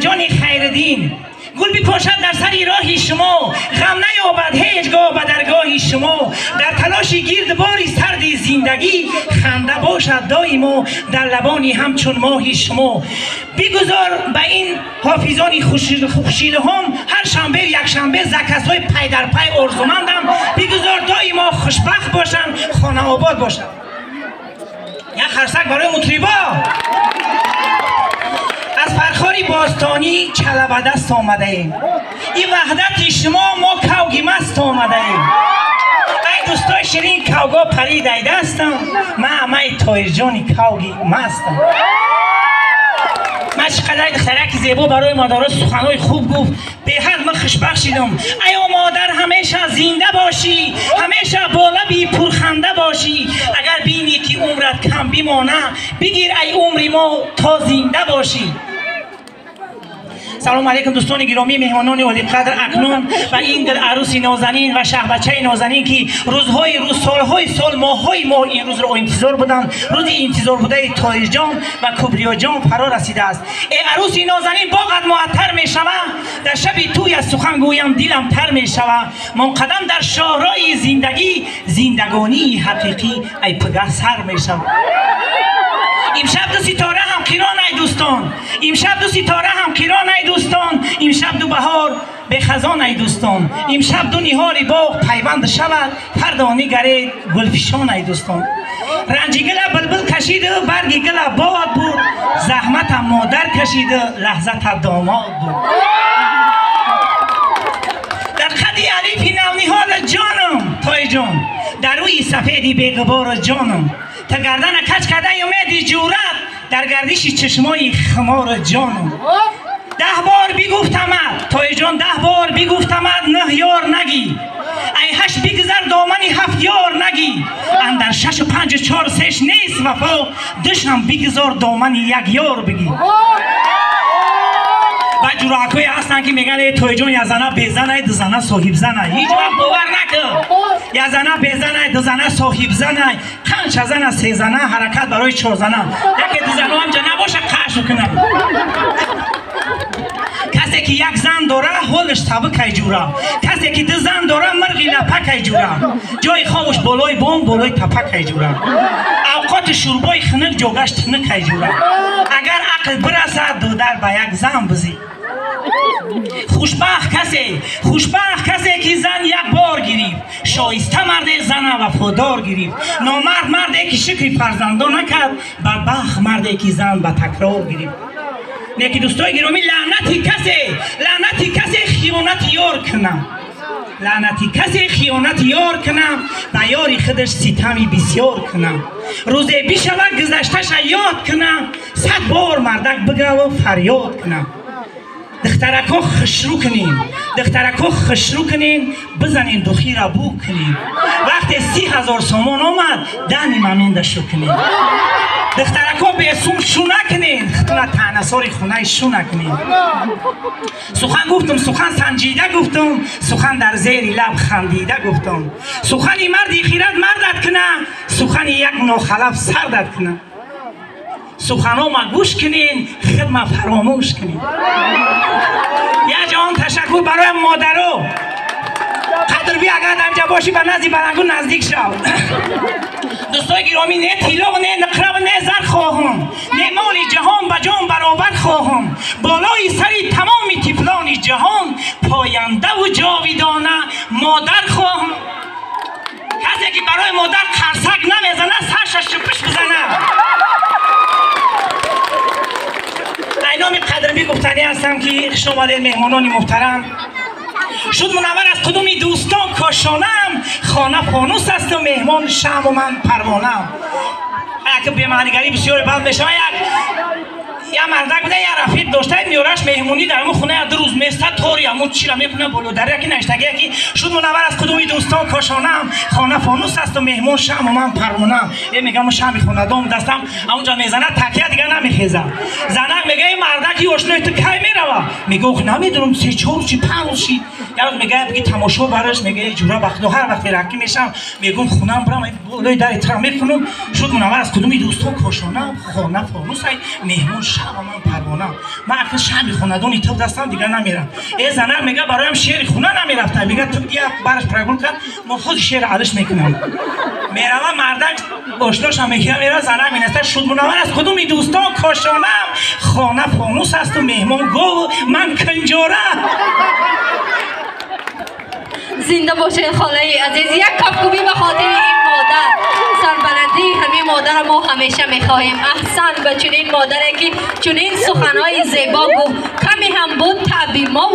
Модарҷони Хайриддин, гул бипошад дар сари роҳи шумо, ғам наёбад ҳеҷ гоҳ ба даргоҳи шумо. Дар талоши гирдбори сарди зиндагӣ, ханда бошад доимо дар лабони ҳамчун моҳи шумо. Бигузор ба ин ҳофизони хушилҳом ҳар шанбе якшанбе закасҳои пай дар пай орзумандам. Бигузор доимо хушбахт бошанд, хонаобод бошанд. Як харсак барои мутрибо. Аз фархори бостонӣ чала ба даст омадаем, ин ваҳдати шумо мо кавги маст омадаем. Ай дӯстои ширин, кавго паридай дастам, ман амаи Тоирҷони кавги мастам. Ман чӣ қадар духтараки зебо барои модаро суханҳои хуб гуфт, беҳад ман хушбахт шидам. Айё модар, ҳамеша зинда бошӣ, ҳамеша бо лаби пурханда бошӣ. Агар бинӣ ки умрат кам бимона, бигир ай умри мо то зинда бошӣ. Салом алейкум дӯстони гиромӣ, меҳмонони олиқадр. Акнун ба ин дил арӯси нозанин ва шаҳбачаи нозанин, ки рӯзҳои рӯз, солҳои сол, моҳҳои моҳ ин рӯзро интизор буданд, рӯзи интизор будаи Тоирҷон ва Кубриёҷон фаро расидааст. Э арӯси нозанин, боғат муаттар мешава, дар шаби тӯй аз сухан гӯям дилам тар мешава. Монқадам дар шоҳрои зиндагӣ, зиндагонии ҳақиқӣ ай пагаҳ сар мешава. Имшаб ду ситора ҳам қирон ай дӯстон, имшаб ду ситора ҳам қирон ай дӯстон, имшаб ду баҳор бехазон ай дӯстон, имшаб ду ниҳоли боғ пайванд шавад, фардо нигаред гулфишон ай дӯстон. Ранҷи гила булбул кашиду барги гила бод буд, заҳмата модар кашиду лаҳзата домод буд. Дар қади алифи навниҳоли ҷонам Тоиҷон, дар рӯи сафеди беғубори ҷонам, та гардана кач кардаи умеди ҷурат, дар гардиши чашмои хумори ҷонам. 10 бор бигуфтамад Тоиҷон, 10 бор бигуфтамад 9 ёр нагӣ, ай 8 бигзар домани 7 ёр нагӣ, андар 6 5 4 3 нест вафо, душам бигзор домани 1 ёр бигӣ. Ба ҷуръатҳое ҳастанд ки мегӯянд э Тоиҷон я зана безанай, ду зана соҳибзанай. Ҳеҷ вақт бовар накун. Я зана безанай, ду зана соҳибзанай, қанча зана се зана, ҳаракат барои 4 зана. Яке ду зано ҳамҷа набоша қашр кунад. Касе ки як зан дора, ҳолаш сабукай ҷура. Касе ки ду зан дора, мирғи лапакай ҷура. Ҷои хобаш болои бом, болои тапакай ҷура. Авқоти шӯрбои хунук ҷогаш тунукай ҷура. Агар ақл бирасад, дудар ба як зан бизӣ. Хушбахт касе, хушбахт касе ки зан як бор гирифт, шоиста марде зана вафодор гирифт. Номард марде ки шукри фарзандон накард, бадбахт марде ки зан ба такрор гирифт. Неки дӯстои гиромӣ, лаънати касе, лаънати касе хиёнати ёр кунам, лаънати касе хиёнати ёр кунам, ба ёри худаш ситами бисёр кунам. Рӯзе бишава гузашташа ёд кунам, 100 бор мардак бигаву фарёд кунам. Духтарако хушрӯ кунем, духтарако хушрӯ кунем, бизанем духира бу кунем. Вақте 30 000 сомон омад, дани маминда шу кунем. Духтарако бесум шу накунем, хутуна таънасори хонаи шу накунем. Сухан гуфтум, сухан санҷида гуфтум, сухан дар зери лаб хандида гуфтум. Сухани марди хират мардат куна, сухани як нохалаф сардат куна. Суханома гӯш кунен, хидма фаромӯш кунен. Як ҷаҳон ташаккур барои модаро. Қадрби агар дар бошӣ ба назди балангу наздик шав. Дӯстои гиромӣ, не тилло, не нақрав, не зар хоҳам, не моли ҷаҳон ба ҷон баробар хоҳам. Болои сари тамоми тифлони ҷаҳон пояндаву ҷовидона модар хоҳам. Касе ки барои модар қарсак намезанад, сарша шупиш бизанад. Айноми қадрбӣ гуфтанӣ ҳастам ки хуш омадед меҳмонони муҳтарам. Шуд мунаввар аз қудуми дӯстон кошонам, хона фонус асту меҳмон шамъу ман парвонам. Як бемаънигарӣ бисёре бад мешавад. Як мардак буда, як рафиқ дошта, меёраш меҳмонӣ дар ҳамун хона як ду рӯз места, тори ҳамун чира мекунад болодари, яки наштагия ки шуд мунаввар аз қудуми дӯстон кошонам, хона фонус асту меҳмон шамъу ман парвонам. Э мегам шамъи хонадон дастам, ҳамунҷа мезанад, такя дигар намехезад. Занак мега ин мардаки ошнои ту кай мерава? Мега ох намедонам, се чор чи панҷ шид. Як рӯз мега биги тамошо бараш, мега ҷура ба худо ҳар вақте ракӣ мешам, мегум хунам бурам болои дари тра мехунам. Шуд мунаввар аз кудуми дӯстон кошонам, хона фонусай, меҳмон шаба ман парвонам. Ман акл шаби хонадони ту дастам дигар намерам. Э занак мега бароям шери хуна намерафта. Мега ту бигия бараш прогулка, мо худ шер алиш мекунам. Мерава мардак ошноша мегира мера занак менаста шуд мунаввар аз кудуми дӯстон кошонам, хона фонус асту меҳмон гов ман кунҷора. Зинда бошед холаи азиз. Як кафкӯбӣ ба хотири ин модар. Сарбаландии ҳамин модарро мо ҳамеша мехоҳем. Аҳсан ба чунин модаре ки чунин суханҳои зебо гуфт. Каме ҳам буд таъби мо.